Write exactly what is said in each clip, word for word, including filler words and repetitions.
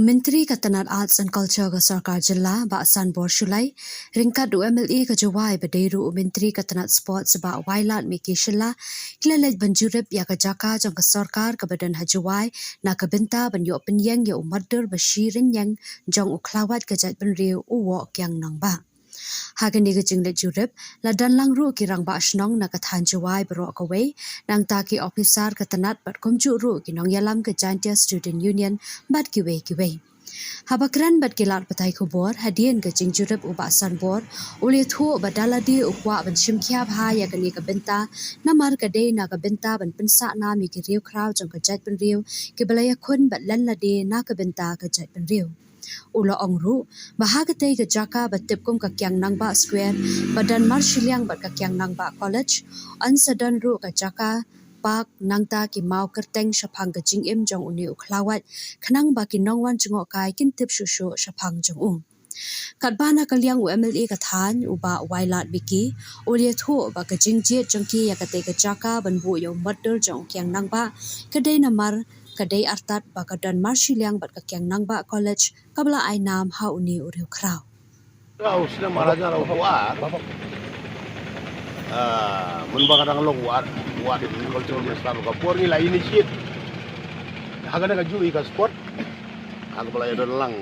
Myntri ka tnat Arts and Culture ka sorkar jylla, Bah Sanbor Shullai, ryngkat u M L A ka Jowai ba dei ruh u Myntri ka tnat Sports, Bah Wailadmiki Shylla, ki la leit ban jurip ïa ka jaka jong ka sorkar kaba don ha Jowai na ka bynta ban ïoh pynïeng ïa u motdur ba shi rynieng jong u khlawait ka jaitbynriew u Woh Kiang Nangbah. Ha kane ka jingleit jurip la don lang ruh ki rangbah shnong na ka thaiñ Jowai baroh kawei, nangta ki ophisar ka tnat bad kumjuh ruh ki nongïalam ka Jaintia Student Union bad kiwei kiwei. Haba kren bad ki lad pathai khubor hadien ka jingjurip, u Bah Sanbor u la ïathuh ba da lade u kwah ban shim khia bha ïa kane ka bynta, namar ka dei na ka bynta ban pynsah nam ïa ki riewkhraw jong ka jaitbynriew kiba la ïakhun bad len lade na ka bynta ka jaitbynriew. U la ong ruh ba ha katei ka jaka ba tip kum ka Kiang Nangbah Square ba don marshiliang bad ka Kiang Nangbah College, yn sa don ruh ka jaka park nangta ki maw kyrteng shaphang ka jingim jong une u khlawait, khnang ba ki nongwan jngohkai kin tip shuh shuh shaphang jong u. Katba na ka liang u M L A ka thaiñ, u Bah Wailadmiki, u la ïathuh ba ka jingjied jong ki ïa katei ka jaka ban buh ïa u motdur jong u Kiang Nangbah ka dei namar ka dei artat ba ka don marshiliang bad ka Kiang Nangbah College kaba la ai nam ha une u riewkhraw. Rau snem ar hajar arphew ar. Ah, mynba nga dang long Wad, Wad Cultural Minister ka por ngi la initiate ha kane kajuh ka sport. Ha kaba la ïadon lang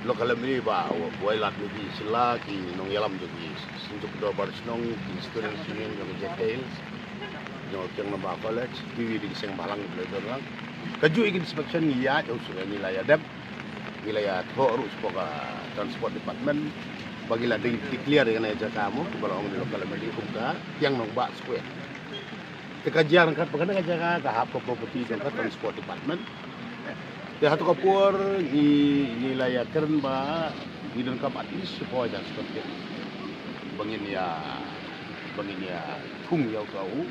local M L A Bah Wailadmiki Shylla, ki nongïalam jong ki Synjuk Dorbar Shnong, ki Students Union jong ka Jaintia Hills, jong ka Kiang Nangbah College, kiwei de ki seng bhalang ki la ïadon lang. Kajuh ka inspection ngi ïaid, u shu ngi la ïadep. Ngi la ïathoh ruh sha ka Transport Department ba ngi la dei declare ïa kane ka jaka mo, ba la ong da local M L A kum ka Kiang Nangbah Square. Te ka jia ryngkat ba kane ka jaka ka hap ka property jong ka Transport Department. Te hato ka por ngi, ngi la ïakren ba ngi donkam at least shiphew hajar square feet ba ngin ïa, ba ngin ïa thung ïa u ka u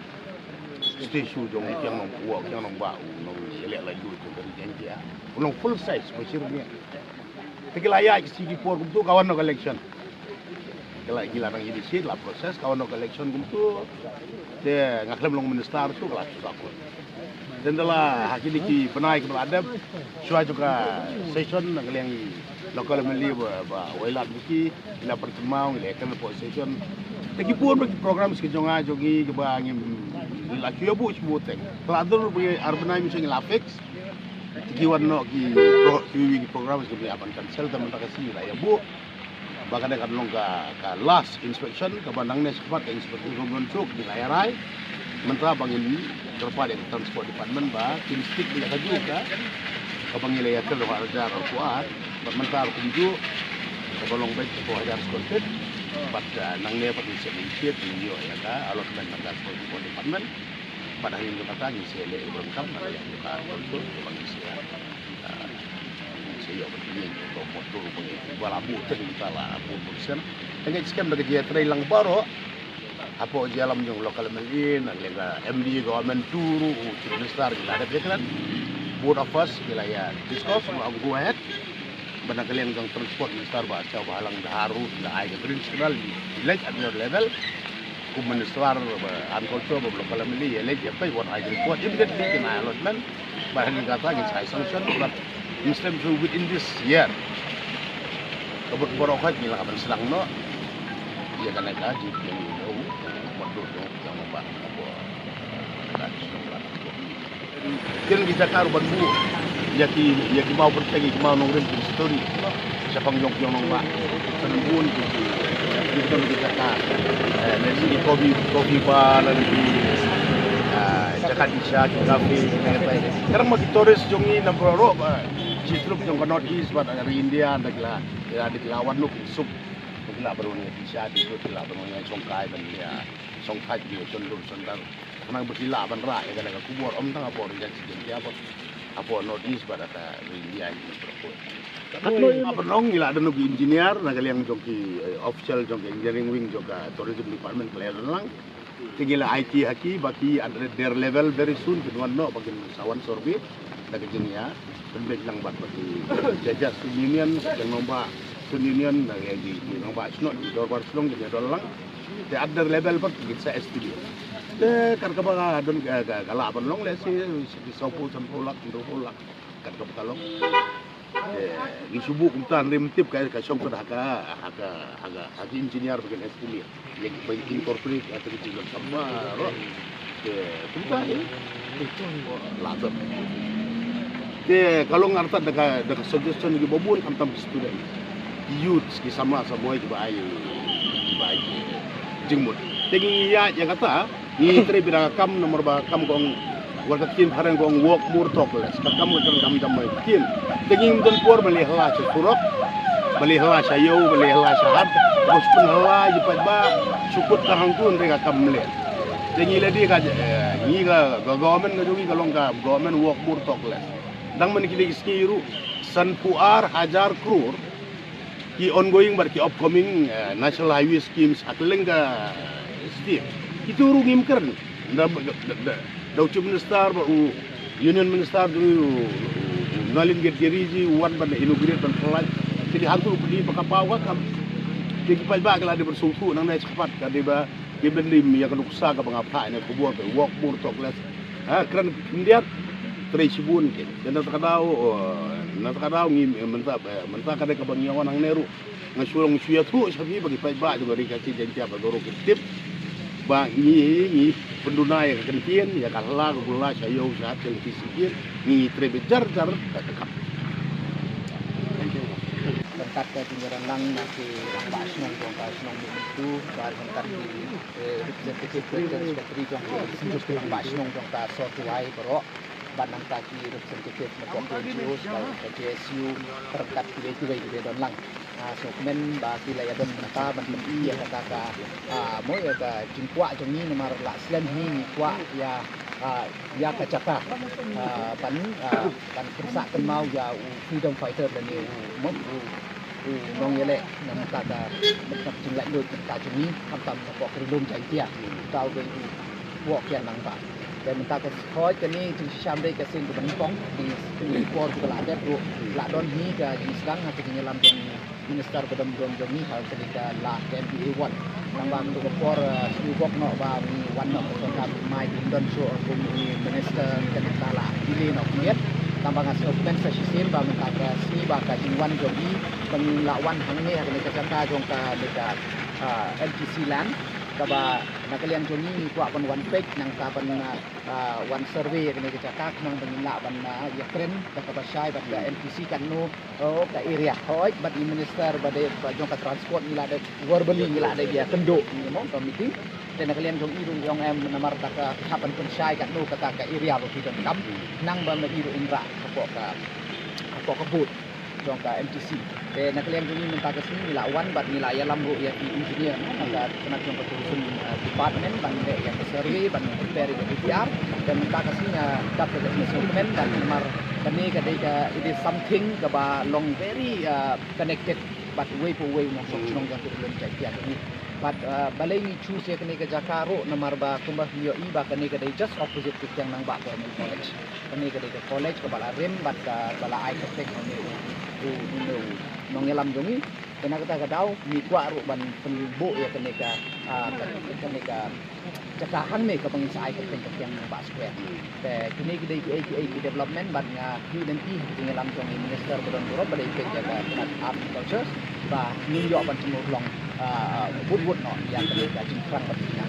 statue jong u Kiang Nang, u Kiang Nangbah, u nongïaleh laitluid jong ka ri Jaiñtia, u long full size, ba shi rynieng. Te ki la ïaid shi ki por kumtu, ka wan noh ka election. Ki la, ki la nang initiate la process, ka wan noh ka election kumtu. Te nga khlem long minister shuh, ka la shu ka kur. Te ynda la ha kine ki bnai kiba la dep, shuwa jong ka session, na ka liang i local M L A Bah, Bah Wailadmiki, ngi la pyrkhat mo, ngi la ïakren hapoh session. Te ki bun bha ki programs ki jong nga jong ngi kiba ngi, ngi la shu ïa buh shu buh teng. Ka la dur ba ngi ar bnai mynshwa ngi la fix. Te ki wan noh ki pro-, kiwei ki programs kiba ngi ïa ban cancel, te mynta ka sngi ngi la ïa buh. Ba ka dei kan long ka, ka last inspection, kaba nangne shakhmat ka inspection ruh ban suk ngi la ïa rai. Mynta ba ngin kyrpad ïa ka Transport Department ba kin stick ïa kajuh ka, kaba ngi la ïa kyrpad ha arhajar arphew ar, bad mynta ruh kumjuh, kaba long beit shiphew hajar square feet, bad, ah, nangne pat ngin sa initiate, ngin ïoh ïa ka allotment na ka Transport Department, bad hadien kata ngin sa leh ïa ka donkam, na ka liang jong ka Armed Forces, kaba ngin sa, ah, ngin sa ïoh ban pynïeng ïa ka motdur ba ngi, ba la buh teng mynta la buh buh sien. Te ngin skhem da ka jingïatrei lang baroh, hapoh jingïalam jong local M L A, na ka liang ka M D A government, to ruh u Chief Minister, ngi la dep ïakren. Both of us ngi la ïa discuss, ngi la go ahead. Bad na ka liang jong Transport Minister Bah Ïaw Bah Halang Dkhar ruh ngi la ai ka green signal, ngi leit at your level. Kum Minister ba Armed Forces, ba local M L A, ïa leit ïa peit, wat ai ka report immediately, kin ai allotment. Bad hadien kata ngin sa ai sanction, bad mynstep shu within this year. Ka bud baroh ka ngi la ka ban sdang noh ïa kane ka jingpynïeng ïa u motdur jong u Kiang Nangbah hapoh ka shnong Lad. Kin ki jaka ruh ban buh ïa ki, ïa ki maw pyrthei, ki maw nongrim ki history shaphang jong u Kiang Nangbah. Sa nang bun ki, ki, ki jaka, eh, lehse ki coffee, coffee bar, lane ki, eh, jaka dih sha, ki cafe, ki ngai pai. Ka dang ma ki tourist jong ngi na baroh ba, shi tylli jong ka North East bad ri India, da ki la, da ki la wan noh ki suk, da ki la ban wan ïa dih sha, dih suk, ki la ban wan ïa shongkai, ban ïa shongkai, ïa shon dur shon dar. Khnang ba ki lah ban rah ïa kane ka khubor, ym tang hapoh ri Jaiñtia, hapoh North East bad ha ka ri India hi baroh. Katno ngi la pynlong, ngi la don ki engineer na ka liang jong ki, eh, official jong ki engineering wing jong ka tourism department, ki la ïadon lang. Te ngi la aiti ha ki ba ki at their level very soon kin wan noh ba kin sa wan survey da ka jingïapynbeit lang bad ba ki Jaintia Student Union, Kiang Nangbah Student Union, na ka liang ki Kiang Nangbah Shnong, ki Dorbar Shnong kin ïadon lang. Te at their level pat kin sa estimate. Te kat kaba ka don ka, ka, ka lah ban long lehse shi ki sawphew, sanphew lak, hynriewphew lak, kat kaba ka long. Te ngi shu buh kumta, hynrei ym tip ka, ka shong pat ha ka, ha ka, ha ka, ha ki engineer ba kin estimate. Ïa ba kin incorporate ha ka, ki jingdon samla ruh. Te kumta hi. Lah don. Te ka long artat da ka, da ka suggestion kiba bun, khamtam ki student, ki youth, ki samla samoi kiba ai, kiba ai jingmut. Te ngi ïa, ïa kata ngi trei beit da ka kam, namar ba ka kam ka ong, wat ka ktien phareng ka ong, walk more, talk less. Ka kam ka kam jam mai ktien. Te ngim don por ban leh hala sha surok, ban leh hala sha ïew, ban leh hala sha hat. Ba shu pynhala ïa ki paidbah, shu kut ka hangtu, hynrei ka kam leh. Te ngi la dei ka, eh, ngi ka, ka government ka jong ngi ka long ka government walk more, talk less. Dang man ki dei ki sngi ruh, sanphew ar hajar klur ki ongoing bad ki upcoming, eh, National Highway schemes ha kylleng ka state. Kitu ruh ngim kren. Da, da, da, da u Chief Minister bad u Union Minister jong ngi u, u, u Nalin Gadkari ji u wan ban inaugurate, ban pynlait. Te ki hangtu ruh phi ba ka paw ka kam. Te ki paidbah ki la dei ban sngewthuh nangne shakhmat, ka dei ba ki ban lim ïa ka nuksa kaba nga phah ïa ka khubor ka walk more, talk less. Ha, kren khyndiat, trei shibun ki. Te na kata ka daw, oh, na kata ka daw ngi, eh, mynta, eh, mynta ka dei kaba ngi wan hangne ruh, nga shu long shu ïathuh sha phi ba ki paidbah jong ka Ri Khasi Jaiñtia baroh ki tip ba ngi, ngi pynduna ïa ka kyntien, ïa ka hla ka gulla sha ïew sha hat, sha lynti sha ïing, ngi trei beit jar jar ka, ka kam. Ryngkat ka jingïadonlang na ki rangbah shnong jong ka shnong Mihmyntdu, bad ryngkat ki, eh, representative, secretary jong ki rangbah shnong jong ka sor Tawai baroh, bad nangta ki representative na pdeng N G Os, ka, ka J S U, ryngkat kiwei kiwei kiba don lang. Ah, sngewkmen ba ki la ïadon mynta ban pyni ïa kata ka, ah, mo ïa ka jingkwah jong ngi, namar la slem hi ngi kwah ïa, ah, ïa ka jaka, ah, ban, ah, ban pynsah kynmaw ïa u freedom fighter lane u, mo, u, u nongïaleh na mynta ka, mynta ka jinglaitluid mynta jong ngi, khamtam na ka ri lum Jaiñtia. Uta u dei u Woh Kian Nangbah. Te mynta ka hoi kane jingshisha dei ka sien kaba nyngkong, ngi, ngi por kaba la dep ruh la don hi ka jingsdang ha ka jingïalam jong Minister ba dang don jong ngi ha kane ka la ka M P A one. Nangba mynta ka por, eh, shu bok noh ba ngi wan noh ka sorkar mai, ym don shuh kum u Minister, kane ka la delay noh khyndiat. Nangba nga sngewkmen sa shisien ba mynta ka sngi ba ka jingwan jong ngi ba ngin lah wan hangne ha kane ka jaka jong ka, kane ka, ah, M T C land, kaba na ka liang jong ngi ngi kwah ban wan peit nangta ban, ah, ah, wan survey ïa kane ka jaka khnang ba ngin lah ban, ah, ïakren da kaba shai bad ka M T C katno, oh, ka area. Hooid, bad i minister ba dei ba jong ka transport ngi la dei verbally ngi la dei ïakynduh, ngi mo ka meeting. Te na ka liang jong i ruh i ong em namar da ka hap ban pynshai katno kata ka area ba phi donkam, khnang ba ma i ruh in rah hapoh ka, hapoh ka booth jong ka M T C. Te na ka liang jong ngi mynta ka sngi ngi la wan bad ngi la ïalam ruh ïa ki engineer, no, na ka tnat jong ka tourism, uh, department ban leh ïa ka survey ban prepare ïa ka D P R. Te mynta ka sngi, uh, dap ka jingïasngewkmen bad namar kane ka dei ka, it is something kaba long very, uh, connected bad uwei pa uwei u nongshong shnong jong ka ri lum Jaiñtia jong ngi. Bad, uh, balei ngi choose ïa kane ka jaka ruh namar ba kumba phi ïohi ba kane ka dei just opposite to Kiang Nangbah Government College. Kane ka dei ka college kaba la rim bad kaba la ai kyrteng ha une u, u, u nongïalam jong ngi. Te na kata ka daw ngi kwah ruh ban pynbuh ïa kane ka, ah, ka, kane ka jaka hangne kaba ngin sa ai kyrteng ka Kiang Nangbah Square. Te kine ki dei kiei kiei ki development bad nga khmih lynti ha ka jingïalam jong i minister ba don burom ba dei peit ïa ka tnat art and culture ba ngin ïoh ban sngewlong, ah, bud bud noh ïa kane ka jingpyrshang bad jingïalam.